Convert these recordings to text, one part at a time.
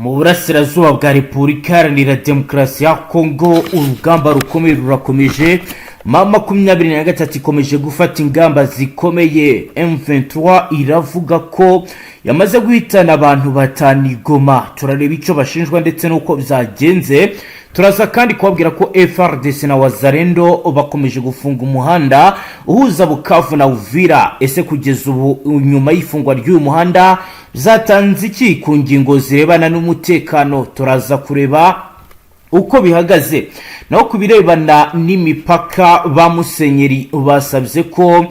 Mu burasirazuba bwa Repubulika Iharanira Demokarasi ya Kongo, urugamba rukomeye rurakomeje. M23 ikomeje gufata ingamba zikomeye. M23 iravuga ko yamaze guhitana abantu batanu i Goma. Turareba icyo bashinjwa ndetse n'uko byagenze. Turaza kandi kubabwira ko FARDC na Wazalendo bakomeje gufunga umuhanda uhuza Bukavu na Uvira. Ese kugeza ubu, nyuma y'ifungwa ry'uyu muhanda, byatanze iki ku ngingo zirebana n'umutekano? Turaza kureba uko bihagaze. Naho ku birebana n'imipaka, ba musenyeri basabye ko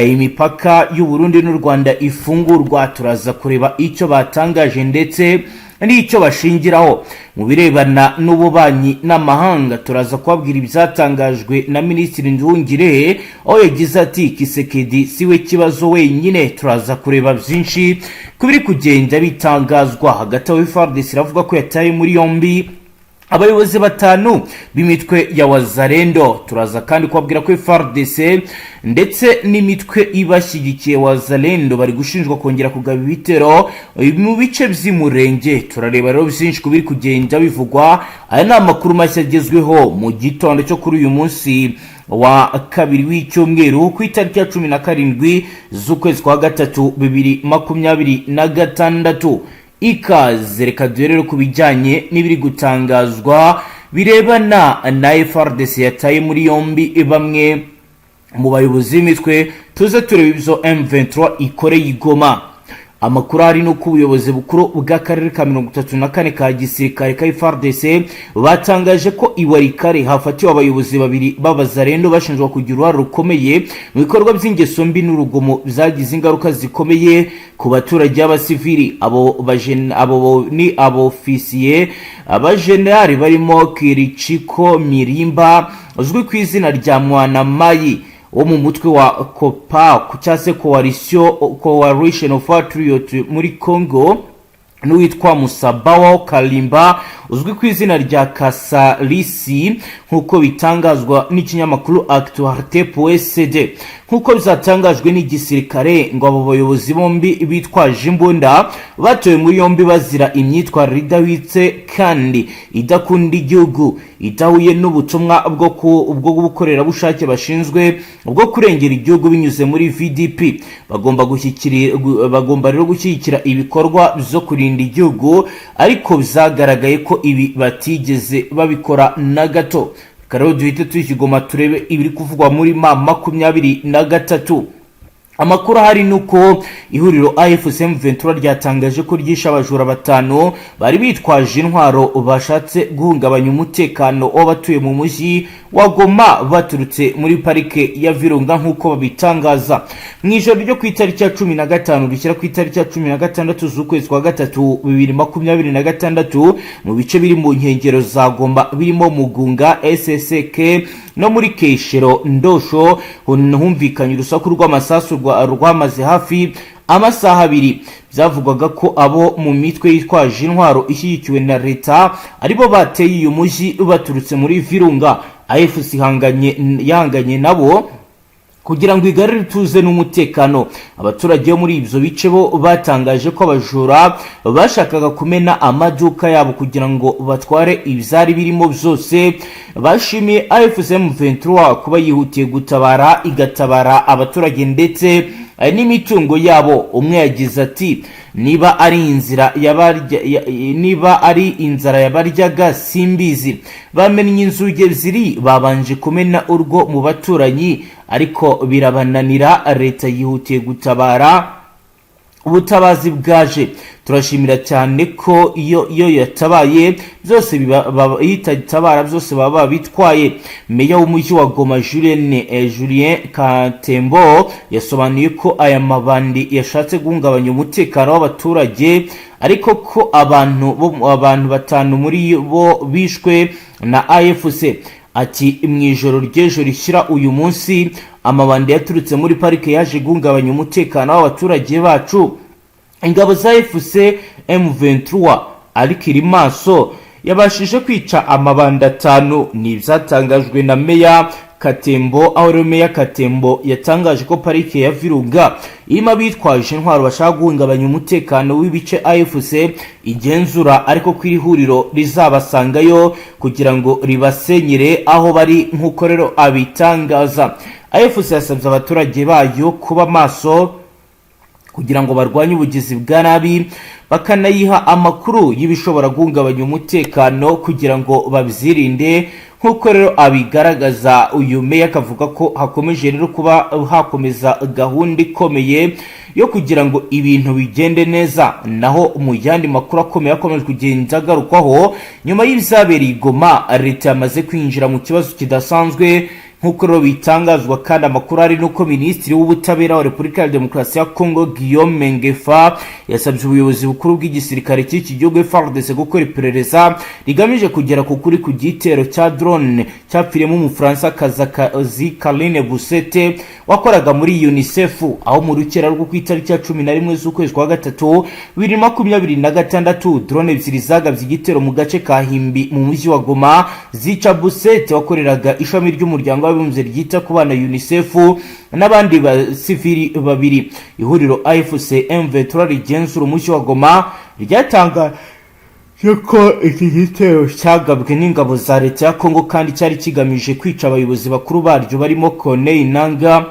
imipaka y'u Burundi n'u Rwanda ifungurwa. Turaza kureba icyo batangaje ndetse n'icyo bashingiraho. Mu birebana n'ububanyi n'amahanga, turaza kubabwira ibyatangajwe na Minisitiri Nduhungirehe, aho yagize ati: "Tshisekedi siwe kibazo wenyine." Turaza kureba byinshi ku biri kugenda bitangazwa. Hagati aho, FARDC iravuga ko yataye muri yombi abayobozi batanu b'imitwe ya Wazalendo. Turaza kandi kubabwira ko FARDC ndetse n'imitwe ibashyigikiye Wazalendo bari gushinjwa kongera kugaba ibitero mu bice by'Imurenge. Turareba rero byinshi ku biri kugenda bivugwa. Aya ni amakuru mashya agezweho mu gitondo cyo kuri uyu munsi wa kabiri w'icyumweru, ku itariki ya 17 z'ukwezi kwa gatatu 2026. Ikaze. Reka duhere rero ku bijyanye n'ibiri gutangazwa birebana na FARDC yataye muri yombi bamwe mu bayobozi b'imitwe, tuze tureba ibyo M23 ikoreye i Goma. Amakuru ahari ni uko ubuyobozi bukuru bw'akarere ka 34 ka gisirikare ka FARDC batangaje ko i Walikale hafatiwe abayobozi babiri b'Abazalendo bashinjwa kugira uruhare rukomeye mu bikorwa by'ingeso mbi n'urugomo byagize ingaruka zikomeye ku baturage b'abasivili. Abo ni abofisiye abajenerali barimo Kirichiko Mirimba, uzwi ku izina rya Mwanamayi, wo mu mutwe wa COPAC, cyangwa se Coalition of Patriot muri Congo, n'uwitwa Musabawo Kalimba, uzwi ku izina rya Kasalisi, nk'uko bitangazwa n'ikinyamakuru Actualité.cd. Nk'uko byatangajwe n'igisirikare, ngo abo bayobozi bombi bitwaje imbunda batowe muri yombi bazira imyitwarire idahwitse kandi idakunda igihugu, idahuye n'ubutumwa bwo bukorerabushake bashinzwe bwo kurengera igihugu binyuze muri VDP. Bagomba rero gushyigikira ibikorwa byo kurinda igihugu, ariko byagaragaye ko ibi batigeze babikora na gato. Reka rero duhite tuyikigoma, turebe ibiri kuvugwa muri M23. Amakuru ahari ni uko ihuriro AFC M23 ryatangaje ko ryishe abajura batanu bari bitwaje intwaro bashatse guhungabanya umutekano w'abatuye mu mujyi wa Goma baturutse muri Parike ya Virunga. Nk'uko babitangaza, mu ijoro ryo ku itariki ya 15 rishyira ku itariki ya 16 z'ukwezi kwa gatatu 2026, mu bice biri mu nkengero za Goma birimo Mugunga, SSK no muri Keshero Ndosho, humvikanye urusaku rw'amasasu rwamaze hafi amasaha 2. Byavugwaga ko abo mu mitwe yitwaje intwaro ishyigikiwe na leta aribo bateye uyu mujyi baturutse muri Virunga. AFC yahanganye nabo kugira ngo igarure ituze n'umutekano. Abaturage bo muri ibyo bice bo batangaje ko abajura bashakaga kumena amaduka yabo kugira ngo batware ibyari birimo byose. Bashimiye AFC M23 kuba yihutiye gutabara, igatabara abaturage ndetse n'imitungo yabo. Umwe yagize ati: "Niba ari inzira yabarya, niba ari inzara yabaryaga simbizi. Bamennye inzugi ebyiri, babanje kumena urwo mu baturanyi, ariko birabananira. Leta yihutiye gutabara, ubutabazi bwaje. Turashimira cyane ko iyo yatabaye byose, iyo itatabara byose baba babitwaye." Meya w'umujyi wa Goma, Julien Katembo, yasobanuye ko aya mabandi yashatse guhungabanya umutekano w'abaturage, ariko ko abantu batanu muri bo bishwe na AFC. Ati: "Mu ijoro ry'ejo rishyira uyu munsi, amabandi yaturutse muri parike yaje guhungabanya umutekano w'abaturage bacu. Ingabo za AFC M23 ariko iri maso, yabashije kwica amabandi atanu." Ni ibyatangajwe na Meya. Katembo, aho rero Meya Katembo yatangaje ko parike ya Virunga irimo abitwaje intwaro bashaka guhungabanya umutekano w'ibice AFC igenzura, ariko ko iri huriro rizabasangayo kugira ngo ribasenyere aho bari. Nk'uko rero abitangaza, AFC yasabye abaturage bayo kuba maso kugira ngo barwanye ubugizi bwa nabi, bakanayiha amakuru y'ibishobora guhungabanya umutekano kugira ngo babyirinde. Nk'uko rero abigaragaza, uyu meya akavuga ko hakomeje rero kuba hakomeza gahunda ikomeye yo kugira ngo ibintu bigende neza. Naho mu yandi makuru akomeye akomeje kugenda agarukwaho nyuma y'ibyabereye i Goma, leta yamaze kwinjira mu kibazo kidasanzwe. Nk'uko rero bitangazwa kandi, amakuru ari nuko Minisitiri w'Ubutabera wa Repubulika ya Demokarasi ya Kongo, Guillaume Ngefa, yasabye ubuyobozi bukuru bw'igisirikare cy'iki gihugu, FARDC, gukora iperereza rigamije kugera ku kuri ku gitero cya drone cyapfiriyemo Umufaransa kazi Carine Buisset wakoraga muri UNICEF, aho mu rukera rwo ku itariki ya 11 z'ukwezi kwa gatatu 2026 drone ebyiri zagabye igitero mu gace ka Himbi mu mujyi wa Goma, zica Buisset wakoreraga ishami ry'Umuryango w'Abibumbye ryita ku bana, UNICEF, n'abandi basivili babiri. Ihuriro AFC M23 rigenzura umujyi wa Goma ryatangaje ko iki gitero cyagabwe n'ingabo za leta ya Kongo kandi cyari kigamije kwica abayobozi bakuru baryo barimo Corneille Nanga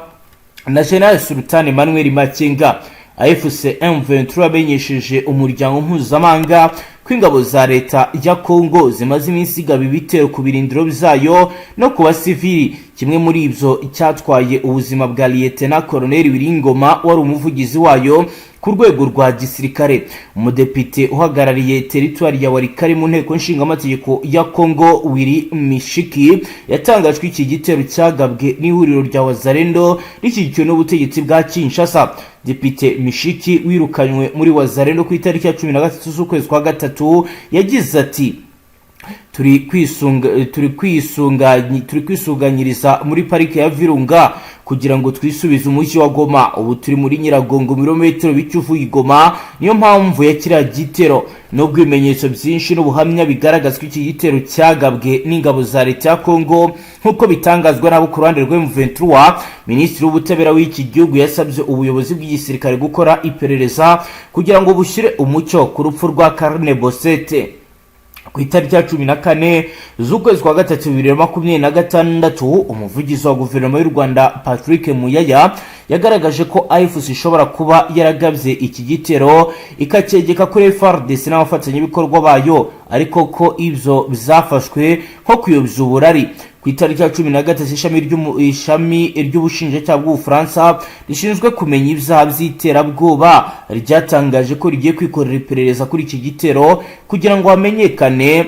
na General Sultan Emmanuel Makenga. AFC M23 yamenyesheje umuryango mpuzamahanga ko ingabo za leta ya Kongo zimaze iminsi zigaba ibitero ku birindiro byayo no ku basivili. Kimwe muri ibyo cyatwaye ubuzima bwa Lieutenant Colonel Willy Ngoma wari umuvugizi wayo ku rwego rwa gisirikare. Umudepite uhagarariye teritwari ya Walikale mu Nteko Nshingamategeko ya Kongo, Willy Mishiki, yatangaje ko iki gitero cyagabwe n'ihuriro rya Wazalendo rishyigikiwe n'ubutegetsi bwa Kinshasa. Depite Mishiki, wirukanywe muri Wazalendo ku itariki ya 13 z'ukwezi kwa gatatu, yagize ati: Turi kwisuganyiriza muri parike ya Virunga kugira ngo twisubize umujyi wa Goma. Ubu turi muri Nyiragongo, ibirometero bike uvuye i Goma. Niyo mpamvu ya kiriya gitero." Nubwo ibimenyetso byinshi n'ubuhamya bigaragaza ko iki gitero cyagabwe n'ingabo za leta ya Kongo, nk'uko bitangazwa n'abo ku ruhande rwa M23, Minisitiri w'Ubutabera w'iki gihugu yasabye ubuyobozi bw'igisirikare gukora iperereza kugira ngo bushyire umucyo ku rupfu rwa Carine Buisset. Ku itariki ya 14 z'ukwezi kwa gatatu 2026, umuvugizi wa guverinoma y'u Rwanda, Patrick Muyaya, yagaragaje ko AFC ishobora kuba yaragabye iki gitero ikacyegeka kuri FARDC n'abafatanyabikorwa bayo, ariko ko ibyo byafashwe nko kuyobya uburari. Ku itariki ya 13, ishami ry'ubushinjacyaha bw'Ubufaransa rishinzwe kumenya ibyaha by'iterabwoba ryatangaje ko rigiye kwikorera iperereza kuri iki gitero kugira ngo hamenyekane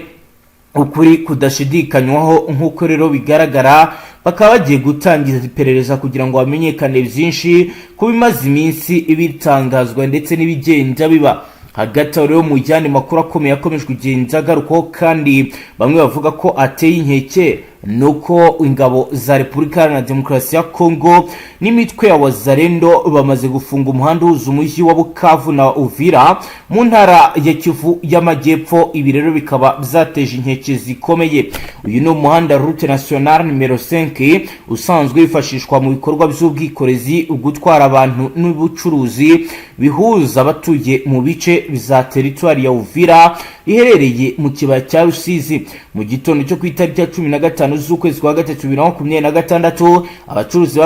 ukuri kudashidikanywaho. Nk'uko rero bigaragara, bakaba bagiye gutangiza iperereza kugira ngo hamenyekane byinshi ku bimaze iminsi bitangazwa ndetse n'ibigenda biba. Hagati aho rero, mu yandi makuru akomeye akomeje kugenda agarukwaho kandi bamwe bavuga ko ateye inkeke, ni uko ingabo za Repubulika Iharanira Demokarasi ya Kongo n'imitwe ya Wazalendo bamaze gufunga umuhanda uhuza umujyi wa Bukavu na Uvira mu ntara ya Kivu y'Amajyepfo. Ibi rero bikaba byateje inkeke zikomeye. Uyu ni umuhanda, route nationale nimero 5, usanzwe wifashishwa mu bikorwa by'ubwikorezi, gutwara abantu n'ubucuruzi, bihuza abatuye mu bice bya teritwari ya Uvira iherereye mu kibaya cya Rusizi. Mu gitondo cyo ku itariki ya 15 z'ukwezi kwa gatatu 2026, abacuruzi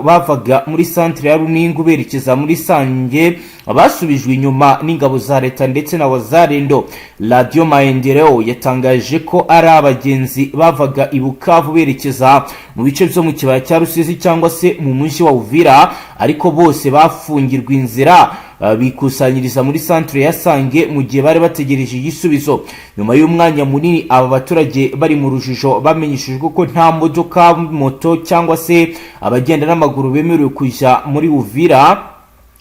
bavaga muri santere ya Runingu berekeza muri Sange basubijwe inyuma n'ingabo za leta ndetse na Wazalendo. Radiyo Maendeleo yatangaje ko ari abagenzi bavaga i Bukavu berekeza mu bice byo mu kibaya cya Rusizi cyangwa se mu mujyi wa Uvira, ariko bose bafungirwa inzira, bikusanyiriza muri santere ya Sange mu gihe bari bategereje igisubizo. Nyuma y'umwanya munini aba baturage bari mu rujijo, bamenyeshejwe ko nta modoka, moto cyangwa se abagenda n'amaguru bemerewe kujya muri Uvira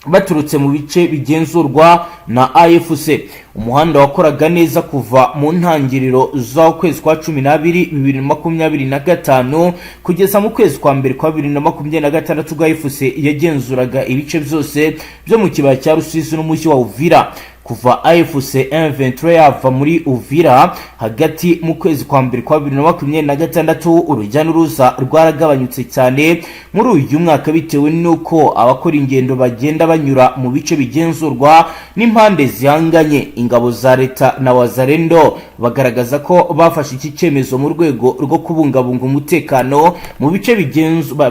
baturutse mu bice bigenzurwa na AFC. Umuhanda wakoraga neza kuva mu ntangiriro z'ukwezi kwa 12 2025 kugeza mu kwezi kwa mbere kwa 2026, ubwo AFC yagenzuraga ibice byose byo mu kibaya cya Rusizi n'umujyi wa Uvira. Kuva AFC M23 yava muri Uvira hagati mu kwezi kwa mbere kwa 2026, urujya n'uruza rwaragabanyutse cyane muri uyu mwaka, bitewe n'uko abakora ingendo bagenda banyura mu bice bigenzurwa n'impande zihanganye. Ingabo za leta na Wazalendo bagaragaza ko bafashe iki cyemezo mu rwego rwo kubungabunga umutekano mu bice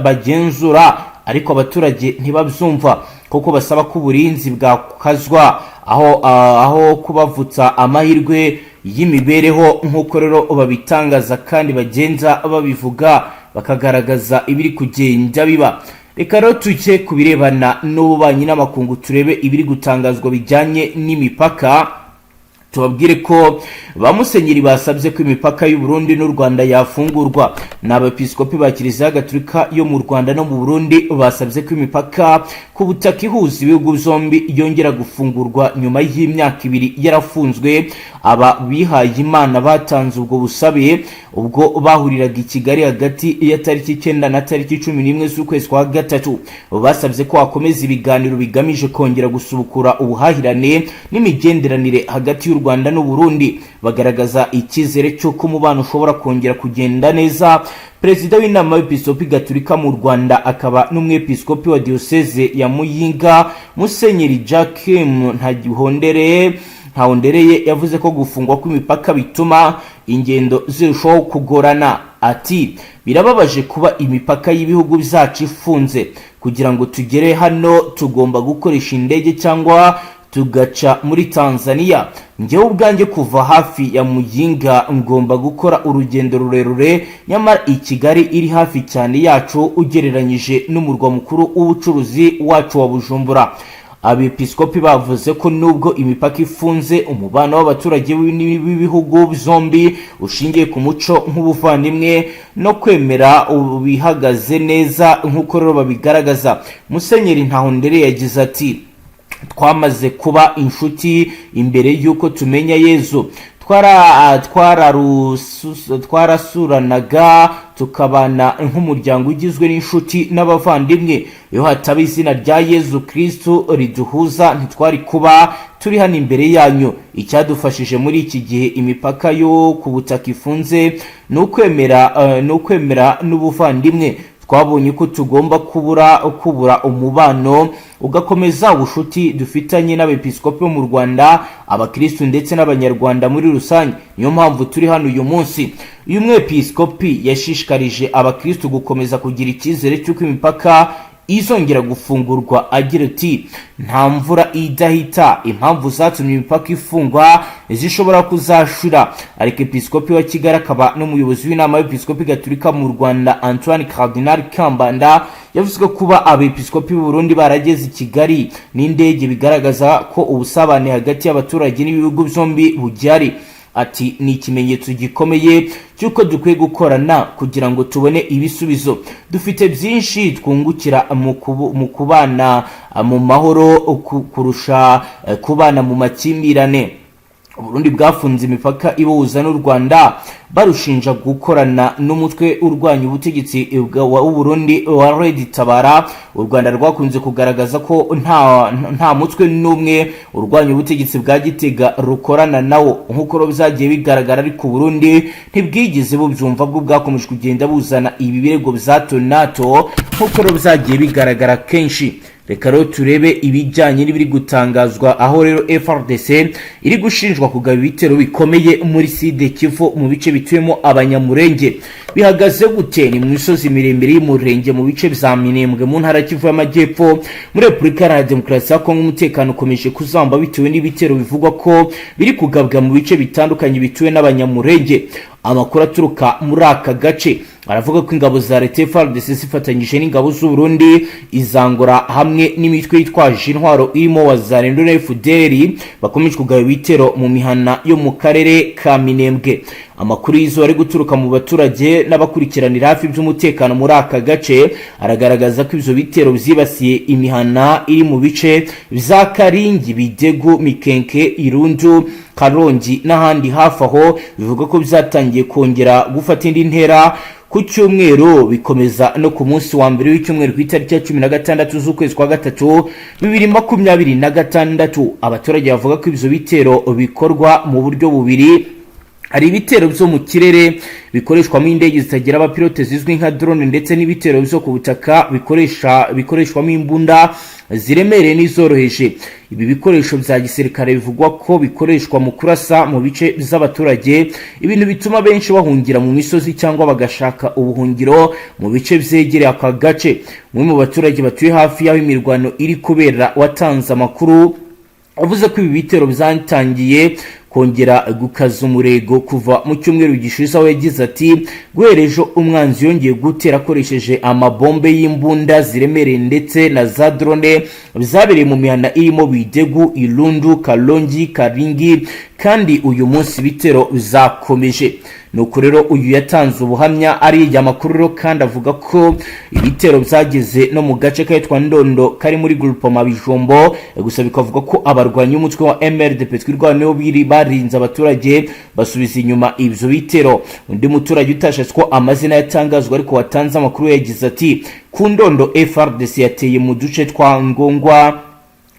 bagenzura, ariko abaturage ntibabyumva kuko basaba ko uburinzi bwakazwa aho kubavutsa amahirwe y'imibereho, nk'uko rero babitangaza kandi bagenza babivuga, bakagaragaza ibiri kugenda biba. Reka rero tujye ku birebana n'ububanyi n'amakungu, turebe ibiri gutangazwa bijyanye n'imipaka. Tubabwire ko ba musenyeri basabye ko imipaka y'u Burundi n'u Rwanda yafungurwa. Ni abepiskopi ba Kiliziya Gatolika yo mu Rwanda no mu Burundi basabye ko imipaka ku butaka ihuza ibihugu byombi yongera gufungurwa nyuma y'imyaka 2 yarafunzwe. Aba bihaye Imana batanze ubwo busabe ubwo bahuriraga i Kigali hagati ya tariki 9 na tariki 11 z'ukwezi kwa gatatu. Basabye ko hakomeza ibiganiro bigamije kongera gusubukura ubuhahirane n'imigenderanire hagati y'u Rwanda n'u Burundi, bagaragaza icyizere cy'uko umubano ushobora kongera kugenda neza. Perezida w'Inama y'Episkopi Gatolika mu Rwanda akaba n'umwepiskopi wa Diyoseze ya Muyinga, Musenyeri Jacques Ntahondereye, yavuze ko gufungwa kw'imipaka bituma ingendo zirushaho kugorana. Ati: "Birababaje kuba imipaka y'ibihugu byacu ifunze. Kugira ngo tugere hano tugomba gukoresha indege cyangwa tugaca muri Tanzania. Njyewe ubwanjye kuva hafi ya Muyinga ngomba gukora urugendo rurerure, nyamara i Kigali iri hafi cyane yacu ugereranyije n'umurwa mukuru w'ubucuruzi wacu wa Bujumbura." Abepiskopi bavuze ko nubwo imipaka ifunze, umubano w'abaturage b'ibihugu byombi ushingiye ku muco nk'ubuvandimwe no kwemera bihagaze neza, nk'uko rero babigaragaza. Musenyeri Ntahondere yagize ati: "Twamaze kuba inshuti imbere y'uko tumenya Yezu. Twarasuranaga, tukabana nk'umuryango ugizwe n'inshuti n'abavandimwe. Iyo hataba izina rya Yezu Kristu riduhuza, ntitwari kuba turi hano imbere yanyu. Icyadufashije muri iki gihe imipaka yo ku butaka ifunze ni ukwemera n'ubuvandimwe. Twabonye ko tugomba kubura umubano ugakomeza, ubucuti dufitanye n'abepiskopi bo mu Rwanda, abakristu ndetse n'Abanyarwanda muri rusange. Niyo mpamvu turi hano uyu munsi." Uyu mwepiskopi yashishikarije abakristu gukomeza kugira icyizere cy'uko imipaka izongera gufungurwa, agira ati: "Nta mvura idahita. Impamvu zatumye imipaka ifungwa zishobora kuzashira." Arikepiskopi wa Kigali akaba n'umuyobozi w'Inama y'Episkopi Gatolika mu Rwanda, Antoine Cardinal Kambanda, yavuze ko kuba abepiskopi b'u Burundi barageze i Kigali n'indege bigaragaza ko ubusabane hagati y'abaturage n'ibihugu byombi bugihari. Ati: "Ni ikimenyetso gikomeye cy'uko dukwiye gukorana kugira ngo tubone ibisubizo. Dufite byinshi twungukira mu kubana mu mahoro kurusha kubana mu makimbirane." Uburundi bwafunze imipaka ibuhuza n'u Rwanda barushinja gukorana n'umutwe urwanya ubutegetsi w'Uburundi wa Red Tabara. U Rwanda rwakunze kugaragaza ko nta mutwe n'umwe urwanya ubutegetsi bwa Gitega rukorana nawo, nk'uko rero byagiye bigaragara, ariko Uburundi ntibwigeze bubyumva, bwo bwakomeje kugenda buzana ibi birego bya hato na hato, nk'uko rero byagiye bigaragara kenshi. Reka rero turebe ibijyanye n'ibiri gutangazwa, aho rero FARDC iri gushinjwa kugaba ibitero bikomeye muri Sud Kivu mu bice bituyemo Abanyamurenge. Bihagaze gute? Ni mu misozi miremire y'Umurenge, mu bice bya Minembwe, mu ntara Kivu y'Amajyepfo, muri Repubulika Iharanira Demokarasi ya Kongo. Umutekano ukomeje kuzamba bitewe n'ibitero bivugwa ko biri kugabwa mu bice bitandukanye bituwe n'Abanyamurenge. Amakuru aturuka muri aka gace aravuga ko ingabo za leta FARDC zifatanyije n'ingabo z'u Burundi, izangora hamwe n'imitwe yitwaje intwaro irimo Wazalendo na FDLR bakomeje kugaba ibitero mu mihana yo mu karere ka Minembwe. Amakuru y'izuba ari guturuka mu baturage n'abakurikiranira hafi by'umutekano muri aka gace aragaragaza ko ibyo bitero byibasiye imihana iri mu bice bya Karingi, Bidegu, Mikenke, Irundu, Karongi n'ahandi hafi aho. Bivuga ko byatangiye kongera gufata indi ntera. Ku cyumweru, bikomeza no ku munsi wa mbere w'icyumweru, ku itariki ya 16 z'ukwezi kwa gatatu 2026. Abaturage bavuga ko ibyo bitero bikorwa mu buryo bubiri: hari ibitero byo mu kirere bikoreshwamo indege zitagira abapilote zizwi nka drone, ndetse n'ibitero byo ku butaka bikoreshwamo imbunda ziremereye n'izoroheje. Ibi bikoresho bya gisirikare bivugwa ko bikoreshwa mu kurasa mu bice by'abaturage, ibintu bituma benshi bahungira mu misozi cyangwa bagashaka ubuhungiro mu bice byegereye aka gace. Umwe mu baturage batuye hafi y'aho imirwano iri kubera watanze amakuru avuze ko ibi bitero byatangiye kongera gukaza umurego kuva mu cyumweru gishize, aho yagize ati: "Guhera ejo umwanzi yongeye gutera akoresheje amabombe y'imbunda ziremereye ndetse na za drone. Byabereye mu mihana irimo Bidegu, Irundu, Kalongi, Karingi, kandi uyu munsi ibitero bizakomeje." Nuko rero uyu yatanze ubuhamya ariya makuru rero, kandi avuga ko ibitero byageze no mu gace kitwa Ndondo kari muri groupement Bijombo. Gusa bikavuga ko abarwanyi b'umutwe wa MRDP Twirwaneho biri barinze abaturage, basubiza inyuma ibyo bitero. Undi muturage utashatse ko amazina yatangazwa ariko watanze amakuru yagize ati: "Ku Ndondo FARDC yateye mu duce twa Ngongwa,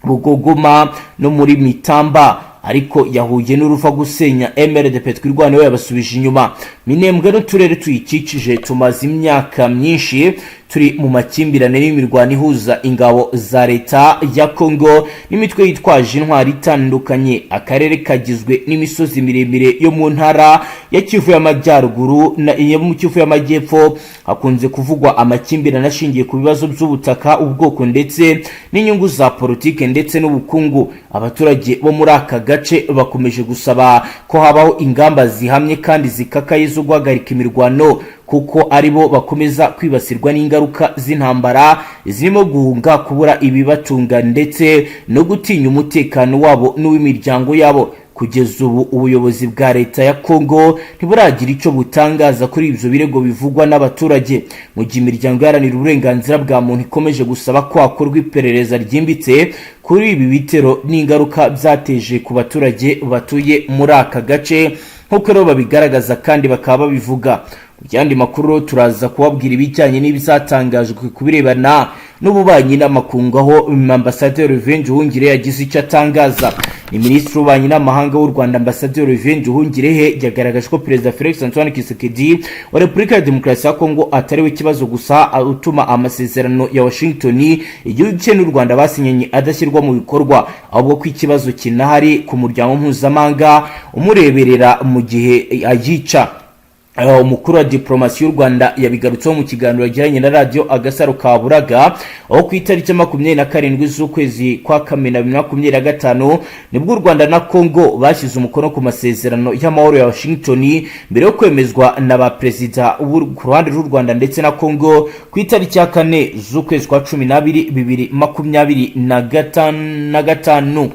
Bugogoma no muri Mitamba, ariko yahuye n'uruva gusenya. MRDP Twirwaneho yabasubije inyuma." Minembwe n'uturere tuyikikije tumaze imyaka myinshi turi mu makimbirane n'imirwano ihuza ingabo za leta ya Congo n'imitwe yitwaje intwari itandukanye. Akarere kagizwe n'imisozi miremire yo mu ntara ya Kivu y'Amajyaruguru na yo mu Kivu y'Amajyepfo. Hakunze kuvugwa amakimbirane ashingiye ku bibazo by'ubutaka, ubwoko ndetse n'inyungu za politike ndetse n'ubukungu. Abaturage bo muri aka gace bakomeje gusaba ko habaho ingamba zihamye kandi zikakaye zo guhagarika imirwano, kuko aribo bakomeza kwibasirwa n'ingaruka z'intambara zirimo guhunga, kubura ibibatunga ndetse no gutinya umutekano wabo n'uw'imiryango yabo. Kugeza ubu ubuyobozi bwa leta ya Congo ntiburagira icyo butangaza kuri ibyo birego bivugwa n'abaturage, mu gihe imiryango iharanira uburenganzira bwa muntu ikomeje gusaba ko hakorwa iperereza ryimbitse kuri ibi bitero n'ingaruka byateje ku baturage batuye muri aka gace, nk'uko rero babigaragaza kandi bakaba babivuga. Mu yandi makuru turaza kubabwira ibijyanye n'ibyatangajwe ku birebana n'ububanyi n'amakungu, aho Ambasaderi Olivier Nduhungirehe yagize icyo atangaza. Ni Minisitiri w'Ububanyi n'Amahanga w'u Rwanda, Ambasaderi Olivier Nduhungirehe, yagaragaje ko Perezida Felix Antoine Tshisekedi wa Repubulika ya Demokarasi ya Kongo atari we kibazo gusa utuma amasezerano ya Washington igihugu cye n'u Rwanda basinyanye adashyirwa mu bikorwa, ahubwo ko ikibazo kinahari ku muryango mpuzamahanga umureberera mu gihe ayica. Umukuru wa diplomasi y'u Rwanda yabigarutseho mu kiganiro yagiranye na Radiyo Agasaro ka Buraga, aho ku itariki 27 z'ukwezi kwa Kamena 2025 nibwo u Rwanda na Congo bashyize umukono ku masezerano y'amahoro ya Washington, mbere yo kwemezwa na ba perezida ku ruhande rw'u Rwanda ndetse na Congo ku itariki ya 4 z'ukwezi kwa 12 2025.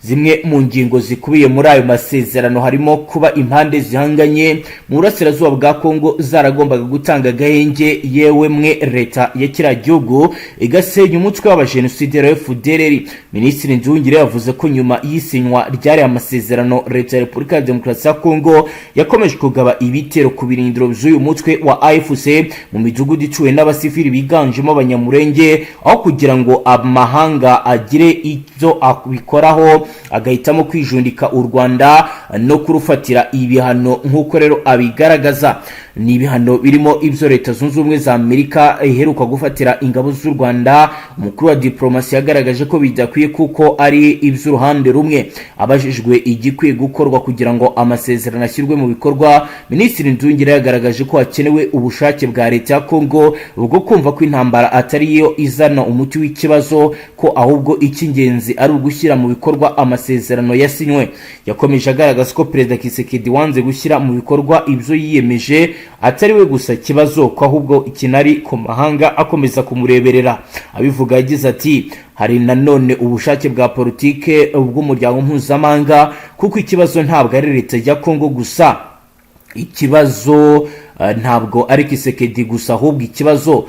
Zimwe mu ngingo zikubiye muri ayo masezerano harimo kuba impande zihanganye mu burasirazuba bwa Kongo zaragombaga gutanga agahenge, yewe mwe leta ya kiriya gihugu igasenya umutwe w'abajenosideri FDLR. Minisitiri Nduhungirehe yavuze ko nyuma y'isinywa ry'ariya masezerano, leta ya Repubulika ya Demokarasi ya Kongo yakomeje kugaba ibitero ku birindiro by'uyu mutwe wa AFC mu midugudu ituwe n'abasivili biganjemo Abanyamurenge, aho kugira ngo amahanga agire ibyo abikoraho agahitamo kwijundika u Rwanda no kurufatira ibihano. Nk'uko rero abigaragaza, ni ibihano birimo ibyo Leta Zunze Ubumwe za Amerika iheruka gufatira ingabo z'u Rwanda. Umukuru wa diplomasi yagaragaje ko bidakwiye kuko ari iby'uruhande rumwe. Abajijwe igikwiye gukorwa kugira ngo amasezerano ashyirwe mu bikorwa, Minisitiri Nduhungirehe yagaragaje ko hakenewe ubushake bwa leta ya Kongo bwo kumva ko intambara atari yo izana umuti w'ikibazo, ko ahubwo icy'ingenzi ari ugushyira mu bikorwa amasezerano yasinywe. Yakomeje agaragaza ko Perezida Tshisekedi wanze gushyira mu bikorwa ibyo yiyemeje atari we gusa kibazo, ko ahubwo kinari ku mahanga akomeza kumureberera. Abivuga yagize ati: "Hari nanone ubushake bwa politike bw'umuryango mpuzamahanga, kuko ikibazo ntabwo ari leta ya Kongo gusa." Ikibazo Ntabwo ari Tshisekedi gusa, ahubwo ikibazo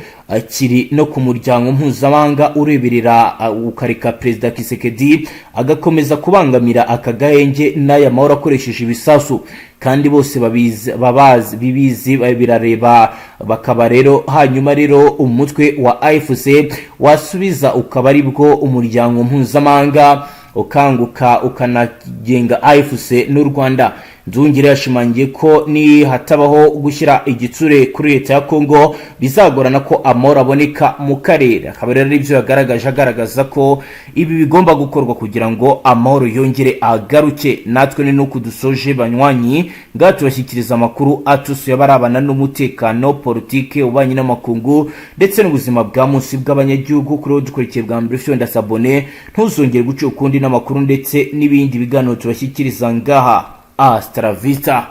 kiri no ku muryango mpuzamahanga ureberera, ukareka Perezida Tshisekedi agakomeza kubangamira aka gahenge n'aya mahoro akoresheje ibisasu, kandi bose babizi, babazi, bibizi, birareba. Bakaba rero hanyuma rero umutwe wa AFC wasubiza, ukaba aribwo umuryango mpuzamahanga ukanguka ukanagenga AFC n'u Rwanda. Nduhungirehe yashimangiye ko ni hatabaho gushyira igitsure kuri leta ya Kongo, bizagorana ko amahoro aboneka mu karere. Akaba rero aribyo yagaragaje, agaragaza ko ibi bigomba gukorwa kugira ngo amahoro yongere agaruke. Natwe ni nuko dusoje, banywanyi. Ngaha tubashyikiriza amakuru atusuye abarabana n'umutekano, politike, ububanyi n'amakungu ndetse n'ubuzima bwa munsi bw'abanyagihugu. Kuri wowe dukurikiye bwa mbere, ufite ndasabone, ntuzongere guca ukundi n'amakuru ndetse n'ibindi biganiro tubashyikiriza ngaha. Hasta la vista.